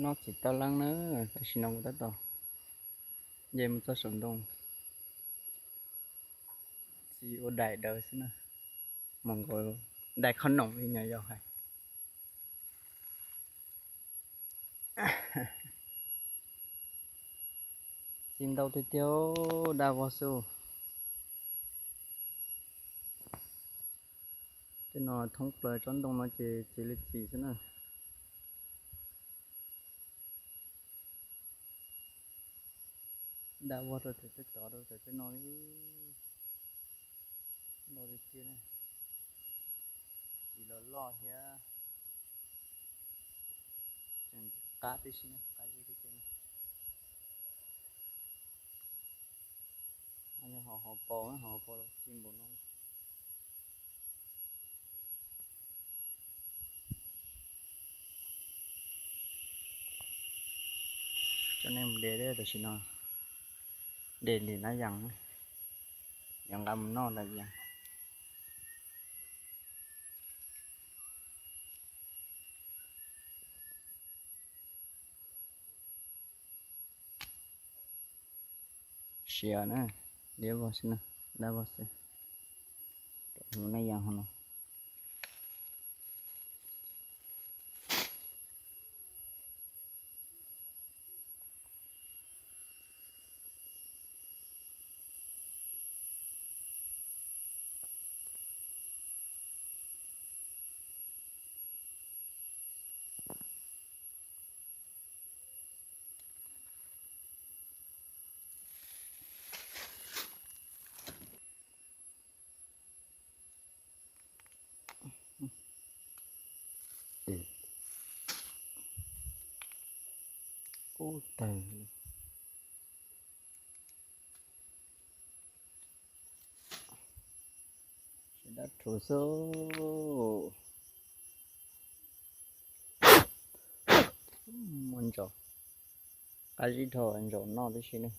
Noj txiv tau leeb na, tam sim no kuv tab tom nce mus txog saum ntoo, txiv ua daim daws xwb na, mus nkaus daim qhob noom li nyuam yaus hais. Txiv ntau tiag tiag, daj vog xwb. Tej no thoob plaws tsob ntoo no ces txiv li txiv xwb na. Daj vog rau tej tod rau tej no li, ntau tiag tiag na. Txiv los loj thiab, tseem qab tib si na, qab zib tiag tiag na. Ho hauv paus, hauv paus los txi npaum no. Coj nej mus de tam sim no, de ntim nab yas, yuav nqa mus noj lawm yas. Siav na, liab vog xwb na, daj vog xwb. Mus noj yas hauv no. Ub tawg, dab rhuv xwb. Muaj ntsaum, qab zib dhau, ntsaum noj tib si na.